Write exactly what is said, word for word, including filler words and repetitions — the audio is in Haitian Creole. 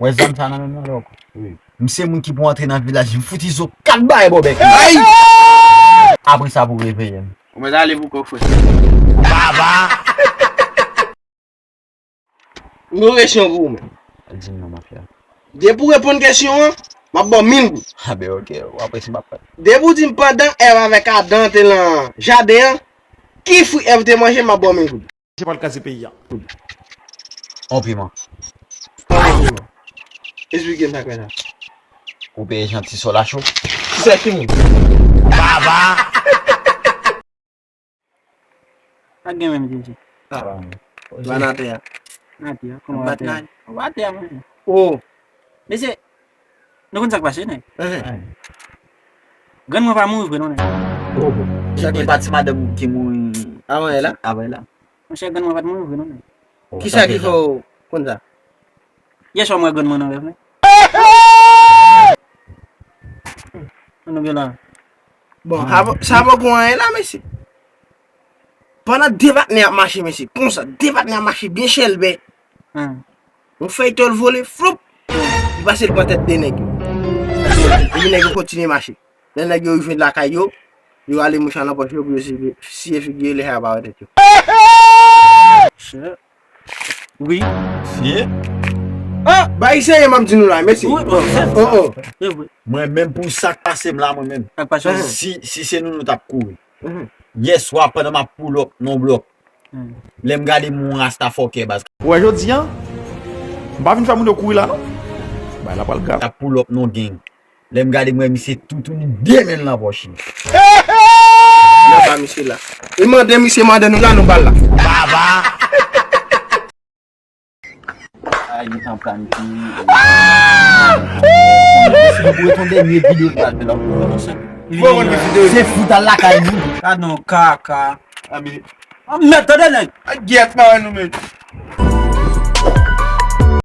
Wè zam sa nan men mwen lòk. M se moun ki pou antre nan vilaj, m fout izo kat bay bò bèk. Apre sa pou reveye m. Ou mèt ale pou kòk, frè. Baba! M gen yon kesyon pou ou menm. Di m non, mafya. Depi w reponn kesyon an, m ap ba w mil goud. A ben, oke, w ap resi m ap pran. Depi w di m pandan Èv avèk Adan te nan jaden an, ki fwi Èv te manje, m ap ba w mil goud. Se pa l kraze peyi a. On piman. Esplike m sa k fè sa. Ou peye jan ti sòl a cho. Kisa ki moun? Baba! Sa gen menm, Jezi? Ah. Ba n atè a. N atè a, kòman w atè a? W atè a, monchè. Oh. Mesye, nou konn sa k pase, nèg? Enhen. Grann mwen pa mouri vre, non, nèg. Oh. Jan gen pati madanm ki mouri. Avan yè la? Avan yè la. Monchè, grann mwen pa t mouri vre, non, nèg. Oh, kisa ki fè w konn sa? Yè swa m wè grann mwen nan rèv mwen. An nou gen la. Bon, sa poko anyen la, mesye. Pandan de patnè ap mache, mesye, konsa, de patnè ap mache byen chèlbè. Yon fèy tòl vole, floup! Li pase l pran tèt de nèg yo. Epi nèg yo kontinye mache. Lè nèg yo rive lakay yo, yo rale mouch la nan pòch yo pou yo siye, siye figi yo, lè sa yo pa wè tèt yo. Wi. Siye? Ah! Bay serye m ap di nou la, mesye. Wi, bon, se vre. Oh, oh. Se vre. Mwen menm pou sa k pase m la, mwen menm. Sa k pase w? Si, si se nou, nou t ap kouri. Yèswa, pandan m ap pull up nan blòk, lè m gade m wè yon rasta fòkè, baz. Ou wè jodi a, m pa vin fè moun yo kouri la, non. Bagay la pral grav. Ap pull up nan gang. Lè m gade m wè misye toutouni de men l nan pòch li. Nan pa misye la. E mande misye mande nou la, nou ba l la. Baba! Ay, li t an planifye. Pou yon dènye videyo l pral fè la. Se fout al lakay li. Gad yon kaka. An mèt, tande nèg. Gyèt pa wè nou menm.